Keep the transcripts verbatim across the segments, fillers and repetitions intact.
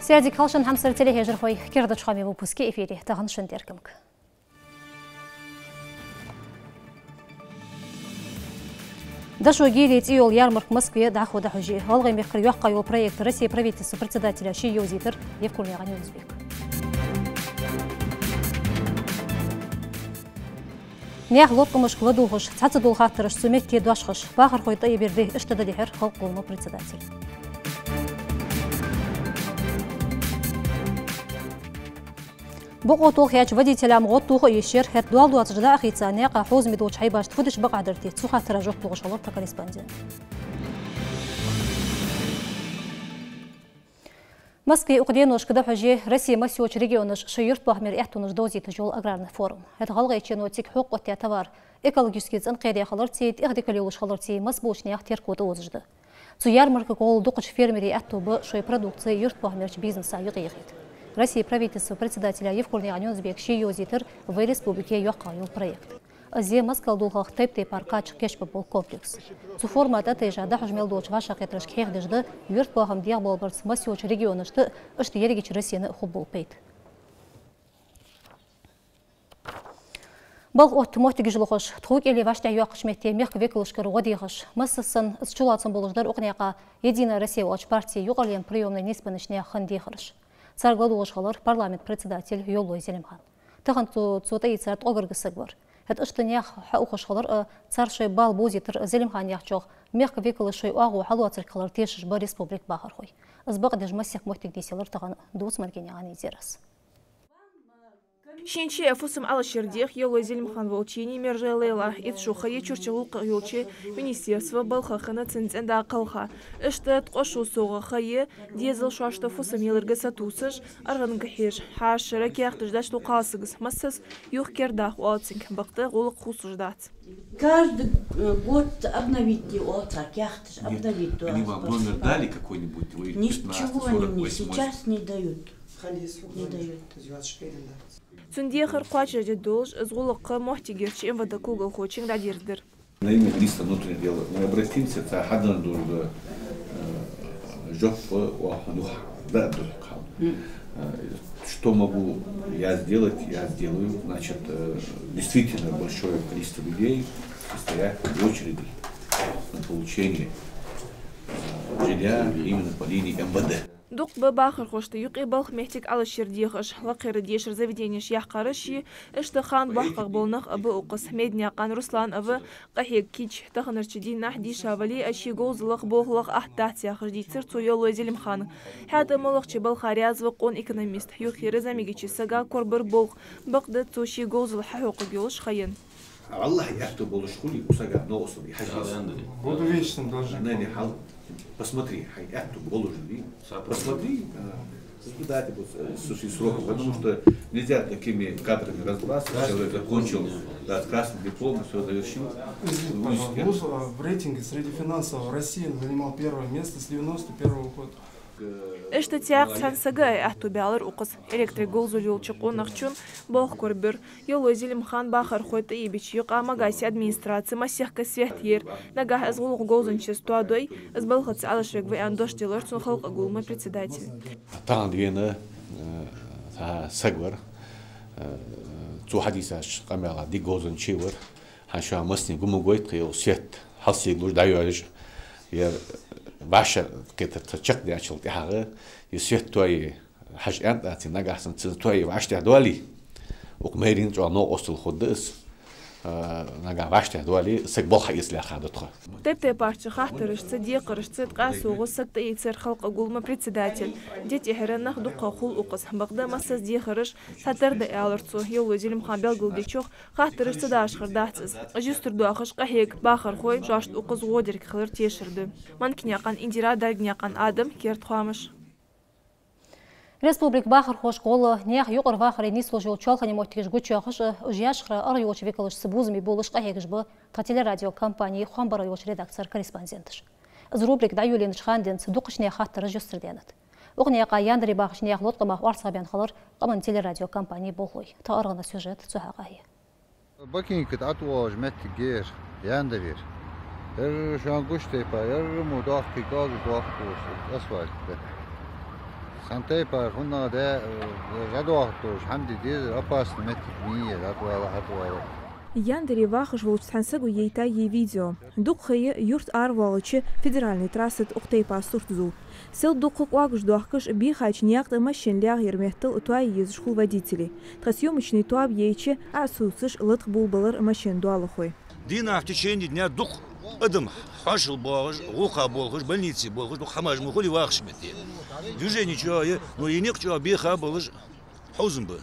Сайре дика хийла шун, хьамсара телехьежархой. Керда хоамий выпуск я эфире. Тахан шун теркамга: «Дошо гӀийла» цӀи йола ярмарка Москве дӀахо дӀахьош я. ГӀалгӀай мехкара йоккхагӀйола проект Россе правительства председателя ше йовзийтар Евкурнаькъан Юнус-Бека. Наьха латкъамашка ладувгӀаш, цхьацца дола хаттараш цу метте дошхаш, бахархой тӀаийбар дий, иштта дӀадихьар Халкъа Гуллама председатель. Бокъо толхаеча водителями гӀод тоха а йиш яр, хӀаьта доал доацаш дӀа а хийца, наькъа хьовзаме долча хьайбашта фу дича бакъахьа дар те, цу хаттара жоп лугӀаш хилар тха корреспондент. Москве укх деношка дӀахьош я Россе массайолча регионаша шоай юртбоахамера аьттонаш довзийташ йола аграрни форум. ХӀаьта ГӀалгӀайчено цига хьокха оттадаь товар экологически цӀена кхеде хиларцеи тӀехдикал йолаш хиларцеи массаболча наьха терко тӀаозаш да. Цу ярмаркага гӀолла дукхача фермерий аьттув ба шоай продукци юртбоахамерча бизнеса юкъе яхийта. Россе правительства председателя Евкурнаькъан Юнус-Бека ше йовзийтар вай республике йоккхагӀйола проект. Из я Москвал дулхах тайп-тайпара кхача кхешбергбола комплекс. Цу форума тӀатайжа дӀахьош мел долча вӀашагӀкхетарашка хьехадеш да юртбоахам дегӀабоалабарца массайолча регионашта а, иштта ерригача Россена а хургбола пайда. Балха отта моттигаш лохаш, тхов-кӀели вӀаштӀехьа йоаккхача метте мехка векалашкара гӀо дехаш, массаза санна из чулоацам болаш дар укх наькъа «Единая Россия» яхача партий юкъарлен приёмни нийсбеннача наьха хинна дехараш. Царга ладувгӀаш хилар парламента председатель Йовлой Зелимхан. Тахан цо, цо тӀаийцар ткъо гаргга саг вар. ХӀаьта иштта наьха хьаухаш хилар а, цар шоай бала бовзийтар а Зелимхана яхачох, мехка векалаша шоай оагӀув хьалоацилга хилар тешаш ба республика бахархой. Из бакъдеш массехк моттиг нийсъелар тахан, дувц Маргинаькъан Изерас. Шийна чу а фусам Ӏалашъяр дех Йовлой Зелимхан волча йиӀиг Мержой Лейлас. Итт шу ха я чурча гӀулакхех йолча министерстве балха хинна цун цӀен-да кхелха. Иштта ткъо шу совгӀа ха я дезал шоашта фусам яларга сатувсаш, аргӀанга хьежа. Хьаьший шера каьхаташ деш да кхалсага, массаза юха кердаха оал цунга, бакъда гӀулакх хувцаш дац. Каждый, э, год обновить де оал цар, каьхаташ обновить де оал цар. Нет, они вам номер дали какой-нибудь? Вы ничего они мне сейчас не дают. Не дают. Цун дехар кхоачашде долаш, из гӀулакх моттигерча МВД кулгалхочунга дӀадерзадир. На имя министра внутренних дел мы обратимся, цар хьаденна долаш да, э, жоп оаха духьа, да, духьа хьал. Э, что могу я сделать, я сделаю. Значит, э, действительно большое количество людей стоят в очереди на получение, э, жилья именно по линии МВД. Дукха ба бахархошта юкъе балха моттиг Ӏалашъяр дехаш, лакхера дешара заведенеш яьккхараш а, иштта хана боккхагӀа бола нах а ба укхаза. Меднаькъан Руслан а ва къахьега кийча. Таханарча дийнахьа дийша вале а, ший говзалах, болхлох атта дац яхаш дийцар цо Йовлой Зелимханга. ХӀаьта малагӀча балха раьза ва къона экономист. Юххера зӀамигача сага корабир болх, бакъда цо ший говзал хьахьокхаргйолаш ха я. Аллахь, аьттув болаш хуле, укх сага новкъостал хьажа. Буду вечным должником. Посмотри, хьай аьттув болаш да. Посмотри, а, соблюдайте вот, э, с-, с-, сроки, потому что нельзя такими кадрами разбрасываться. Человек закончил, да, с красным дипломом, всё завершил. Извините, пожалуйста, вуз, а, в рейтинге среди финансовых России занимал первое место с девяносто первого года. Иштта цхьаккха цхьан сага а аьттув баьлар укхаза. Электрик говзал йолча къонахчун болх корабир. Йовлой Зелимхана бахархой тӀаийбача юкъа Магасе администраце массехк свет йир. Нагахь из гӀулакх говзанчаца тоадой, из балхаца Ӏалашвергва аьнна дош делар цунна Халкъа Гуллама председатель. Тахан вена, э, цхьа саг вар, э, цо хьадийцача къамаьла дика говзанча вар. ХӀанз шоана массане гу ма гой тха, ер свет хьалсегалуш дӀайоалаеш, ер вӀашагӀкхетар тха чакхдаьчул тӀехьагӀа, ер свет тоае хьажа аьнна дац, нагахь санна цунца тоае вӀаштӀехьдоале, укх мэрина чӀоагӀа новкъостал хургда из, а, нагахь вӀаштӀехьдоале, саг болх хьаэца лаьрхӀа да тхо. Тайп-тайпарча хаттарашца, декхарашца ткъаь совгӀа саг тӀаийцар Халкъа Гуллама председатель. Ди тӀехьара нах дукха хул укхаза, бакъда массаза дехараш цхьатарра да, аьлар цо. Йовлой Зелимхана белгалдечох, хаттараш ца дашхар дац из. Уж юстардоахаш къахьега бахархой шоашта укхаза гӀо дергхилар тешар да. Манкинаькъан Индира, Даргинаькъан Адам, «Керда хоамаш». Республика бахархошка гӀолла наьха юкъара вахаре нийслуш йола чоалхане моттигаш гучайоахаш а, уж яшхара аргӀа йолча векалашца бувзаме болаш къахьегаш ба тха телерадиокомпане хоам бара йолча редакцера корреспонденташ. Из рубрика дӀайолаеннача хана денз дукхача наьха хаттараш юстардаьннад. Укх наькъа Яндаре бахача наьха латкъамах орцагӀбаьнна хилар къаман телерадиокомпане болхлой. Тха аргӀана сюжет цу хьакъехьа я. Бакинка тӀа тӀавоагӀаш моттиг я ер, Яндарера. Ер шоана гуш тайпа, ер мо доккхий кӀалга доккхуш асфальт да. Цхьан тайпара хӀанз да, э, жадохтуш, хӀама де деза, опасный моттиг ма йий, дӀатӀавала, дӀатӀавала. Яндаре вахаш волча цхьан саго яйтай е видео. Дукха ха я юрта аравоалача федеральни трасса тӀа укх тайпара сурт зул. Сел дукха кӀоагаш доахкаш, бийхача наькъа тӀа машен лаьгӀа яр меттел тоае езаш хул водителий. Тха съёмочни тоаба яйча, Ӏосувцаш латкъа болабелар машен доалахой. Дийнахьа в течение дня дукха адам хьоашал боагӀаш, гӀулакха болхаш, больнице болхаш, дукха хӀамаш ма хулий вахача метте. Движени чӀоагӀа я, но е никъ чӀоагӀа беха болаш хьовзам ба.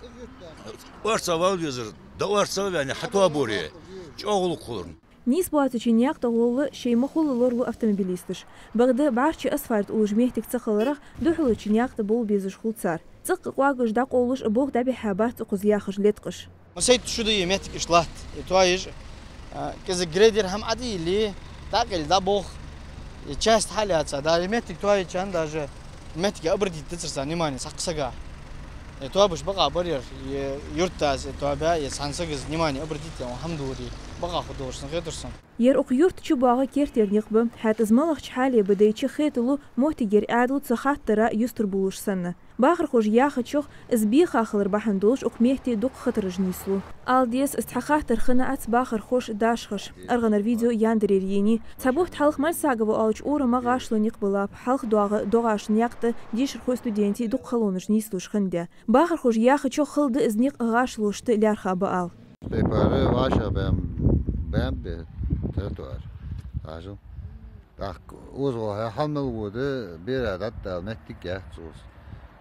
Орцагӏа вала везар, да орцагӏа ваьнна хьатоабора, чӀоагӀа гӀулакх хулар. Нийсбоацача наькъа тӀа гӀолла шоай ма хулла лоралу автомобилисташ. Бакъда бӀарчча асфальт уллаш моттиг ца хиларах, духьалча наькъа тӀа бола безаш хул цар. ЦӀаккха кӀоагаш дӀакъовлаш, болх дӀабихьабац укхаза яхаш латкъаш. Ну, сай шу да е моттиг иштта латт, е тоаеш, а, кӀезига грейдер хӀама Ӏодилла, дӀакъайла дӀаболх, е часть хьалаьца, даже моттиг тоаечарна, даже моттиге обратить дацар цар внимание цхьаккха сага. Е тоабаш бакъахьа бар ер, е юртаца, е тоаба, е цхьан сага внимание обратить яь хӀама дора, бакъахьа хургдолаш санна хетар сона. Ер укх юрта чубоагӀа кертера никъ ба, хӀаьта из малагӀча хьале ба дайча хеталу моттигера Ӏаьдало цу хаттара юстара болаш санна. Бахархоша яхачох, из беха хилар бахьан долаш укх метте дукха хатараш нийслу. Ала деза, из цхьа хаттар хиннаяц бахархоша дашхаш. АргӀанара видео Яндарера енай. Цхьа бутт хьалха Мальсагово оалача урама гӀашло никъ ба лапа, хьалха доагӀа ДогӀаш наькъа тӀа дешархой, студентий дукха халонаш нийслуш хиннад. Бахархоша яхачох, хала да из никъ гӀашлошта лаьрхӀа ба ала. Тайпара вӀашагӀбаьнна, баьнна ба тротуар. ГӀажал. ТӀаккха озгӀол хьа-, хьал мел вода, бера дӀатӀадала моттиг яц укхаза.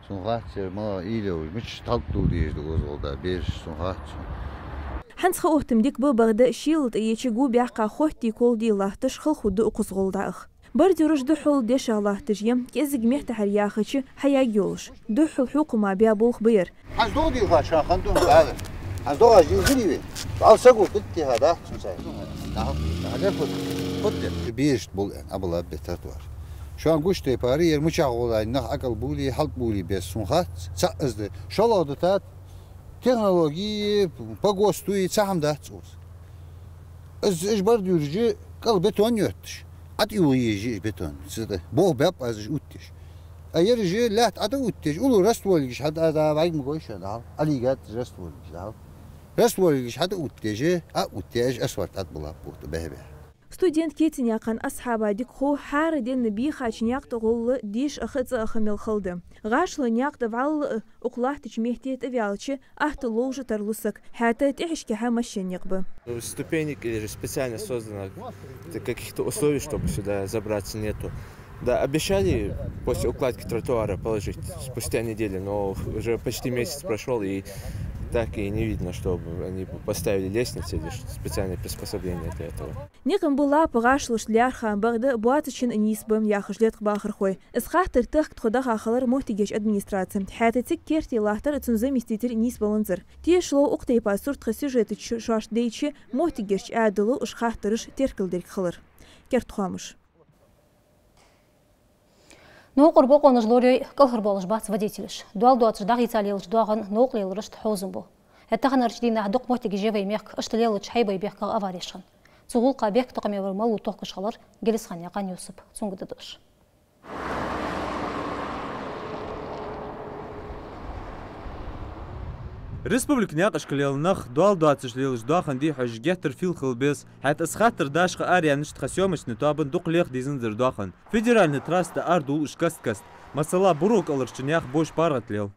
Сона хац, ер малагӀа уйла я, мича тӀа хьалтӀадола дезаш да озгӀол да, бераш, сона хац. ХӀанз ха оттам дика ба, бакъда шелал тӀаеча го баьккха хоттий-колдий латташ хала хургда укхаза гӀолла дӀааха. Бордюраш духхьал дешагӀа латташ я, кӀезига меттахьара яхача, хьаяьй йолаш. Духхьал хьокхам баь болх ба ер. ХӀанз догӀа дийла ха ша хан дун бала. ХӀанз догӀаш дийла дирий вай? Бала сагу хӀитти ха дац цунца. Нахал, нахал дер хӀут. ХӀут дер. Берашта бул аьнна, абала бе тротуар. Шоана гуш тайпара, ер мичахьа гӀолла нах акӀал булий, хьалтӀа булий бес сона хац, цаӀ из да. ШоллагӀа да тат, технологи, по ГОСТу цхьа хӀама дац укхаза. Из, уж бордюраш кӀал бетон йотташ. ӀотӀаюгӀ еза уж бетон. Цу тӀа болх баьб аз уж оттаеш. А ераш лаьтта ӀотӀаоттаеш, уллув растволигаш хьатӀа а да, вайга ма гой шоана, дӀахьал. Ӏалигат растволигаш, дӀахьал. Растволигаш хьатӀаоттаеш, а оттаеш, асфальт тӀа бала боху бехӀ-бехӀ. Студент Кеценаькъан Асхьаба дика хов хӀара денна бийхача наькъа тӀа гӀолла дешаха, цӀааха мел хала да. ГӀашло наькъа тӀа вӀалла а, укх латтача метте тӀаваьлча, атта ловш тарлу саг. ХӀаьта тӀехьашкахьа машен никъ ба. Ступенек или же специально созданных каких-то условий, чтобы сюда забраться, нету. Да, обещали после укладки тротуара положить спустя неделю, но уже почти месяц прошёл, и так и не видно, чтобы они поставили лестницы или ш-, специальные приспособления для этого. Никъ ма бий лапа гӀашлошта лаьрхӀа, бакъда боацачоа нийсбенна, яхаш лаьтта бахархой. Из хаттар тахка тхо даха хилар моттигерча администраце. ХӀаьта цига керте латтар цун заместитель нийсбаланзар. Тешал укх тайпара сурт тха сюжета чу шоашта дайча, моттигерча Ӏаьдало уж хаттараш теркалдергхилар. Керда хоамаш. Новкъара бокъонаш лорайой, кӀалхара боалаш бац водителаш. Доал доацаш дӀахийца лелача доахан новкъа леларашта хьовзам бу. ХӀаьта таханарча дийнахьа дукха моттигаш я вай мехка иштта лелача хьайбай бехках авареш хинна. Цу гӀулакха бехктокхаме вар малув тохкаш хилар Гелисханаькъан Юсуп. Цунга да дош. Республика наькъашка лела нах доал доацаш лелача доахан дий хьожаш геттара фийла хила беза. ХӀаьта из хаттар дашха араяьннача тха съёмочни тоабан дукха леха дийзанзар доахан. Федеральни трасса тӀа арадувл уж каст-каста. Масала, Буро кӀалхарча наьха бовш паргӀата лел.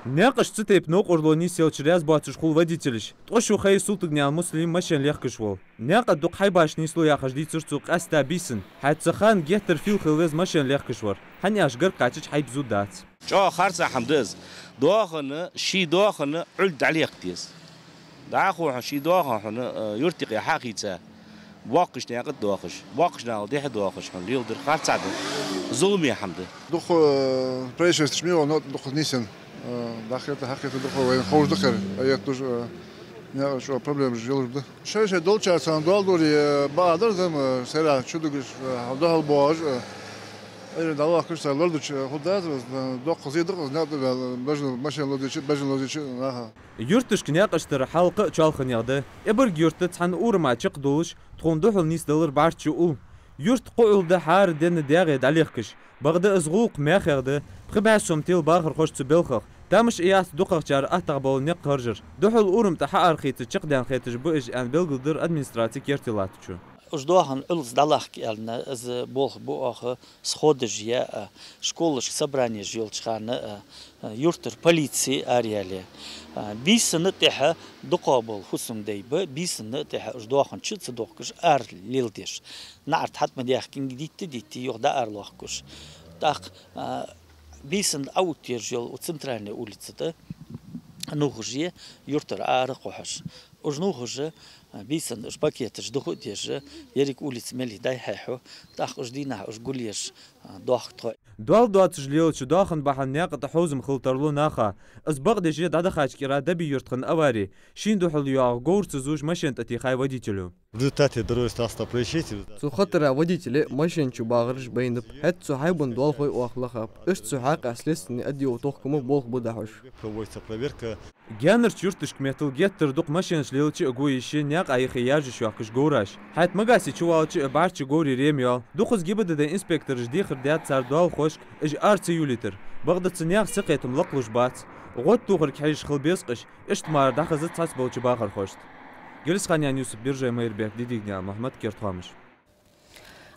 Наькъаш цу тайпа новкъарло нийсъелча раьза боацаш хул водителаш. Ткъо шу ха я Султыгнаькъан Муслим машен лехкаш вола. Наькъа тӀа дукха хьайбаш нийслу яхаш дийцар цо къаьстта бийсан. ХӀаьта цу хана геттара фийла хила веза машен лехкаш вар. ХӀана аьлча гар кхаччалца хьайба зувш дац. ЧӀоагӀа харцахьа хӀама да из. Доахан, ший доахан Ӏуйрийна дӀалехка деза. ДӀахо хьона ший доахан хьона, э, юрта юкъе хьахийца, боккхача наькъа тӀа доахаш, боккхача наькъал дехьа доахаш хьона леладар харцахьа да. Зуламе хӀама да. Дукха, э, происшествеш ма йоагӀа, но дукха нийсъенна, э, дӀахайта, хьахайта дукха вайна ховш да кхер, а етташ, э, наькъа чу проблемаш йолаш да. Шоай-шоай долчарца доал дора, э, бакъахьа дар зама, э, сайрахьа чу дугаш, э, духьал боагӀаш, э, Ӏуйрийна дӀалохкаш цар лорадича, э, хургдац, э, доккха зе да-кх из наькъа тӀа ваьлла, бежан машен лозийча, бежан лозийча наха. Юрташка наькъаш тара хьалха а чоалханегӀа да. Эбарг-Юрта цхьан урама чакхдоалаш, тхона духьал нийсделар бӀарчча улл. Юрта кхоъал ди хӀара денна дегӀе дӀалехкаш, бакъда из гӀулакх мехах да, пхи бӀаь сом тела бахархошта цу балхах. Тамаш а яц дукхагӀчар аттагӀа бола никъ харжар. Духхьал урам тӀа хьаарахийца чакхдаьнна хеташ ба уж, аьнна, белгалдир администраце керте латтачо. Уж доахан Ӏулаца дӀалахка аьнна, из болх бу оаха сходаш я а, школашка собранеш йолча хана а, юртара полици араяьле. Бийсанна тӀехьа дукхагӀа бола хӀусамдай ба, бийсанна тӀехьа уж доахан чу а ца дохкаш, ара леладеш. НаӀарга хьатӀа ма даьхкинга дитта-дитта юха дӀа ара лохкаш. ТӀаккха, а, бийсанна Ӏоттаеш йола центральни улица тӀа нувхаш я юртара ара кхухьаш. Уж нувхаш, а, бийсанна уж пакеташ духьа а деш, еррига улица мел дӀа-хьа хьу, тӀаккха уж дийнахьа уж гулъеш, а, дохк тхо. Доал доацаш лелача доахан бахьан наькъа тӀа хьовзам хила тарлу наха. Из бакъдеш я ДӀадахача кӀира Даби-Юрта хинна авари. Шийна духьал йоагӀа говр ца зувш машен тӀатехай водитело. В результате дорожно-транспортного происшествия. Цу хатара водителе а, машен чу багӀараш а байнаб. ХӀаьта цу хьайбан доалахой оаха лахаб. Иштта цу хьакъехьа следственни отдела тохкама болх ба дӀахьош. Проводится проверка. Гаьнарча юрташка меттел геттара дукха машенаш лелача а гу йиш я наькъа юхе яржаш йоахкаш говраш. ХӀаьта Магасе чувалча а бӀарчча говре рема йоал. Дукхаза ГИБДД инспектораша дехар даьд цар доалахошка, уж ара ца юлийтар. Бакъда цу наьха сакхетам лакхлуш бац. ГӀод тохарга хьежаш хила беза-кх уж, иштта мара дӀахеза цхьаццаболча бахархошта. Гелисханаькъан Юсуп, Биржой Майрбек, Дидигнаькъан Мухьмад, Керда хоамаш.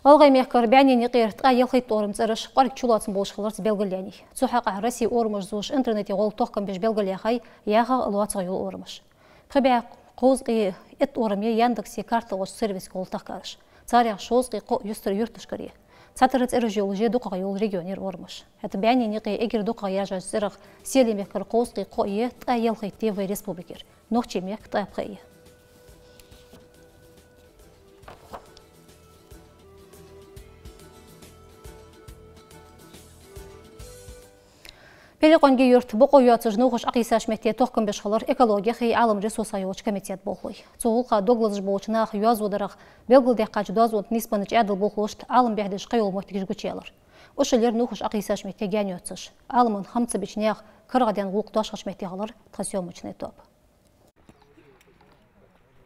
ГӀалгӀай мехкара баьннен юкъера ткъаь ялхайтта орама цӀераш кӀоарга чулоацам болаш хиларца белгалъяьннай. Цу хьакъехьа Россе орамаш зувш интернете гӀолла тохкам беш белгалъяьхай яхагӀа а лоацагӀа а йола орамаш. Пхи бӀаь кховзткъеи итт орам я Яндексе карта лоацаш сервисе гӀолла тахкараш. Царех шовзткъеи кхоъ юстара юрташкара я. Цхьатарра цӀераш йолаш я дукхагӀа йола регионера орамаш. ХӀаьта баьннен юкъе эггара дукхагӀа яьржача цӀерах Селий мехкара кховзткъеи кхоъ я, ткъаь ялхайтта я вай республикера. Нохчий мехка ткъаь пхиъ я. Пхьилекъонгий-Юрта бокъо йоацаш нувхаш Ӏокхийсача метте тохкам беш хилар экологеи Ӏалама ресурсеи йолча комитета болхлой. Цу гӀулакха дог лазаш болча наха йоазув дарах белгалдаьккхача доазон тӀа нийсбеннача Ӏаьдала болхлошта Ӏалам бӀехдеш кхыйола моттигаш гучаяьлар. Уж а лир нувхаш Ӏокхийсача метте гаьна йоацаш. Ӏаламан хӀама ца бича наьха карагӀдаьнна гӀулакх доашхача метте хилар тха съёмочни тоаба.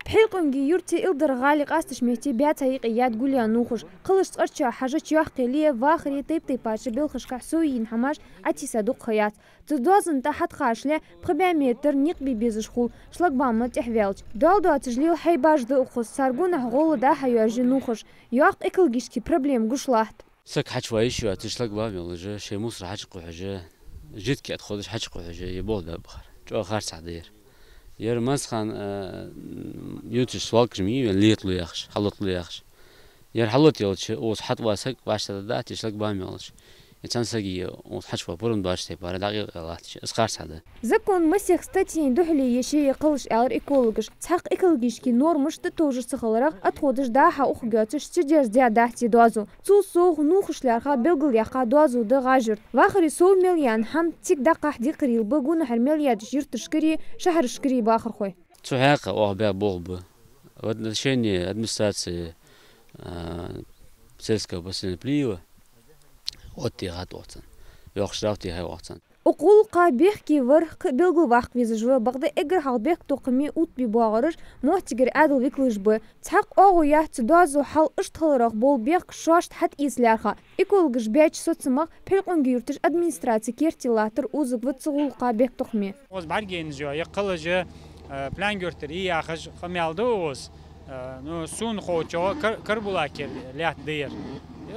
Пхьилекъонгий-Юрте Илдарха-ГӀалий къастача метте баьцаь юкъе яьд гулъяь нувхаш. Кхалаш цкъарчоа хьажача йоккха яле а, вахаре а, тайп-тайпарча белхашкахьа совъяьнна хӀамаш Ӏотийса дукха ха яц. Цу доазон тӀа хьатӀакхачале пхи бӀаь метр никъ бе безаш хул, шлагбаум тӀехьаваьлча. Доал доацаш лела хьайбаш да укхаза, цар гонахьа гӀолла дӀа-хьа йоаржаю нувхаш. Йоккха экологически проблема гуш латт. Саг хьачуваха йиш йоацаш, шлагбаум йолаш, шоай мусор хьачукхухьаш, жидкий отходаш хьачукхухьаш, е болх баьб бахар. ЧӀоагӀа харцахьа да ер. Ер массахана, а, ювцаш свалкаш ма йий вайна, летало яхаш, хьалотало яхаш. Ер хьалотаялча, укхаза хьатӀавоагӀа саг вӀаштӀехьдаргдац, е шлагбаум йолаш. Е цхьан сага укхаза хьачуваха пурам доацаш тайпара дӀакъайла латташ, из харцахьа да. Законна масех статьяй духьале ешай е кхалаш, аьлар экологаша. Цхьаккха экологически нормаш тӀатовжаш ца хиларах, отходаш дӀа-хьа ухаргйоацаш, чудерзадаь дац е доазув. Цул совгӀа, нувхаш лаьрхӀа белгалъяьккха доазув да ГӀажарта. Вахаре сов мел яьнна хӀама цига дӀакхахьа декхарийла ба гонахьара мел ядача юрташкареи шахьарашкареи бахархой. Цу хьакъехьа оаха баь болх ба. В отношении администрации, а, сельского поселения Плиево оттаяьхад оаха царна. Йоккха штраф тӀатехай оаха царна. Укх гӀулакха бехке вар кхы а белгалваккха везаш ва, бакъда эггара хьалха бехктокхаме оттабе боагӀараш моттигера Ӏаьдала викалаш ба. Цхьаккха оагӀув яц цу доазон хьал иштта хиларах бола бехк шоашта хьатӀаэца лаьрхӀа. Экологаша баьча соцамах Пхьилекъонгий-Юртарча администраце керте латтар озаргва цу гӀулакха бехктокхаме. Укхаза бӀаргаяйнаш я, е кхалаш, э, Плаьнга-Юртара я яхаш къамаьл да укхаза. Э, ну, сона ховчох Кар-, Карабулакера лаьтта да ер.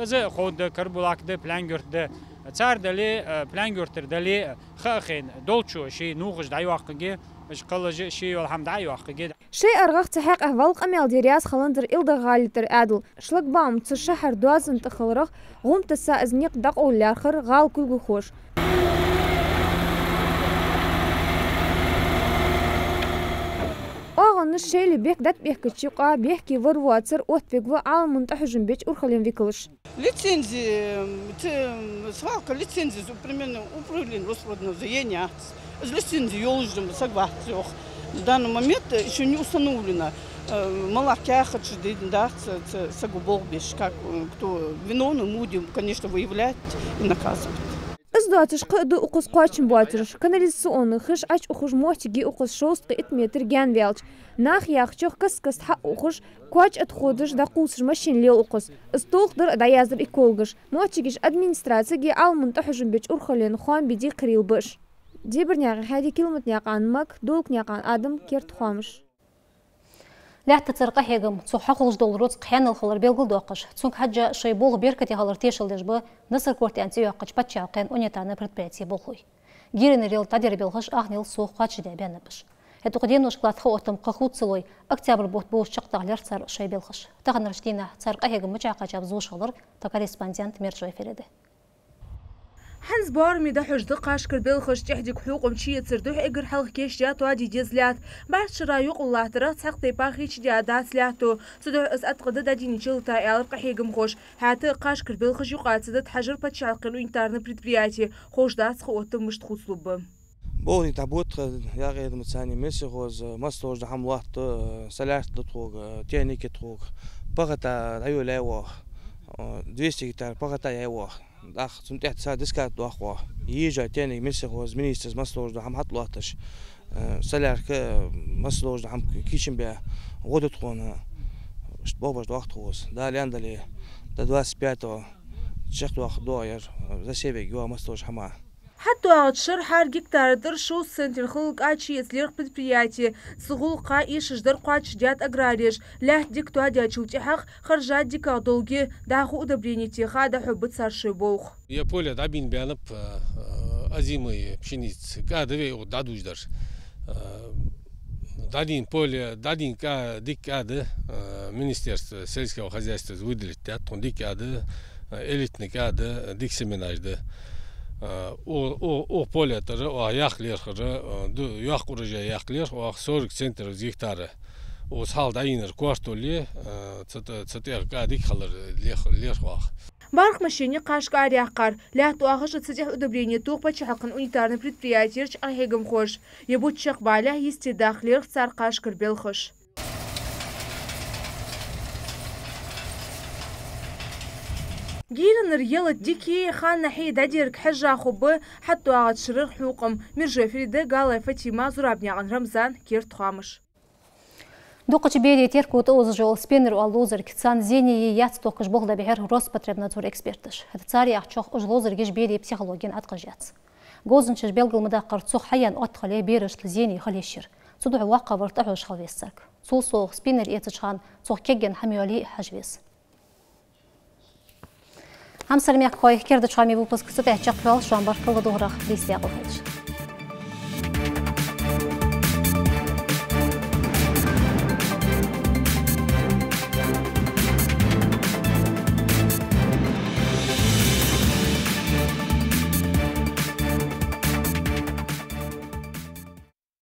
Из а ховргда, Карабулак да, Плаьнга-Юрт да. Цар дале, э, Плаьнга-Юртара дале, ха а хайна, долчо ший нувхаш дӀайоаккхаргья, уж кхалаш ший йола хӀама дӀайоаккхаргья. Шоай аргӀах цу хьакъехьа вӀалла къамаьл дергда, яхаш хиланзар Илдарха-ГӀалий тӀара Ӏаьдал. Шлагбаум цу шахьара доазон тӀа хиларах гӀум тесса из никъ дӀакъовла лаьрхӀар гӀала кулгалхоша. ОагӀонаш шоайла бехк дӀатӀабехкача юкъа бехке вар воацар оттавергва Ӏалама тӀахьожам беча урхален викалаша. Лицензи, м, ц-, м, свалка лицензи из, примерно, управление Росприроднадзора яц. Из лицензи йолаш саг вац йоах. В данный момент ещё не установлено, э, малар каьхаташ дайна дац, ц-, сага болх беш, как, э, кто виновный, мы будем, конечно, выявлять и наказывать. Из Доацаш кхы а да укхаза кхоачам боацараш. Канализационни хиш Ӏочуухаш моттиг я укхаза шовзткъеи итт метр гаьна ваьлча. Наха яхачох, каст-каста хьаухаш, коа чу отходаш дӀакхувсаш машин лел укхаза. Из толкхадар а дӀаяздир экологаша. Моттигерча администрацега Ӏалама тӀахьожам беча урхаллен хоам бе декхарийла ба уж. Дебарнаькъан Хьади, Килматнаькъан Мак, Долакнаькъан Адам, «Керда хоамаш». Лаьттацара къахьегам, цох хьахулаш дола рузкъа хьанал хилар белгалдоаккхаш, цунга хьежжа шоай болх беркате хилар тешал деш ба Наср-Корте аьнна цӀи йоаккхача паччахьалкхен унитарни предприяте болхлой. Гиранара ялат дӀадер белхаш ахнел сох кхоачашдаь баьннаб уж. ХӀаьта укх деношка латта ха-оттам кхы хувцалой, октябрь бутт болча чакхдахьа лаьрхӀа цар шоай белхаш. Таханарча дийнахьа цар къахьегам мичахьа кхаьчаб зувш хилар тха корреспондента Мержой Фарида. ХӀанз боараме дӀахьош да кхашкара белхаш. ТӀехьа дика хьокхам чуэцара духьа эггара хьалха кийчдаь тоаде деза лаьтта. БӀарчча шера юкъе латтарах цхьаккха тайпара хьийчадеш дац лаьтто. Цудухьа из ӀотӀакхаьча дадийна чулта, аьлар къахьегамхоша. ХӀаьта а кхашкара белхаш юкъаца да тхьажар паччахьалкхен унитарни предприяте. Ховш дац ха-оттам мишта хувцалургба. Болх дӀабу тха, яхь эдама цани, мелхо хоза, масса долаш да хӀама лоатту, солярка да тхога, техника тхога. Пахота дӀайолаяьй оаха, двести гектар пахота яьй оаха. ТӀаккха цунна тӀехьа цхьа дискат доаккх оаха. Ежа техника, мелхо хоза, министрас масса долаш да хӀама хьатӀалоатташ. Солярка, масса долаш да хӀама кийчбаь, гӀо да тхона. Иштта болх беш доахк тхо укхаза. Дала аьнна дале, до двадцать пятого чакхдоаккх доагӀар, засевать йоагӀа масса долаш хӀама. ХьатӀадоагӀача шера хӀара гектара тӀара шовзткъа центнер хилла кӀа чуэца лерхӀ предприяте. Цу гӀулакха эшаш дар кхоачашдаьд аграреша. Лаьтта дика тоадаьчул тӀехьагӀа харжа дикагӀа долга, дӀахо удобрени теха дӀахьоргба цар шоай болх. Ер поле дӀабийна баьннаб, э, э, озимый пшеница. КӀа да вай укх дӀадужадар. Э, дӀадийна поле, дӀадийна кӀа, дика кӀа да, э, министерство сельского хозяйства выделить даьд, тхона дика кӀа да, э, элитный кӀа да, дика семенаш да. Э, у, у, укх поле тӀара оаха яккха лерхӀар, э, ду, йоккха урожай яккха лерхӀ оаха сорок центнеров с гектара. Укхаза хьалха дӀайийнар картофель я, э, цу тӀа-, цу тӀа кӀа дика хилар лерхӀ, лерхӀ оаха. БархӀ машен я кхашка араяьккхар. Лаьтта оахаш а, цу тӀехьа удобрени тох паччахьалкхен унитарни предприятерча къахьегамхоша. Ер бутт чакхбалалехь йистедаккха лерхӀ цар кхашкара белхаш. Гиранара ялат дикеи ханнахьеи дӀадерга хьежжа хургба хьатӀадоагӀача шерара хьокхам. Мержой Фарида, Галай Фатима, Зурабнаькъан Рамзан, «Керда хоамаш». Дукхача берий терко тӀаозаш йола спиннер оала ловзарг, царна зене е яц тохкаш болх дӀабихьар Роспотребнадзора эксперташа. ХӀаьта цар яхачох, уж ловзаргаш берий психологена Ӏаткъаш яц. Говзанчаша белгал ма даккхара, цох хьаяьнна оттале берашта зене хила йиш яр. Цудухьа воккхагӀвар тӀахьош хила веза царга. Цул совгӀа, спиннер эцача хана цох кегий хӀама йоалае а хьажа веза. Хьамсара мехкахой, керда хоамий выпуск цу тӀа чакхъяьлар. Шоана баркал ладувгӀарах, дийса декъала хийла шун.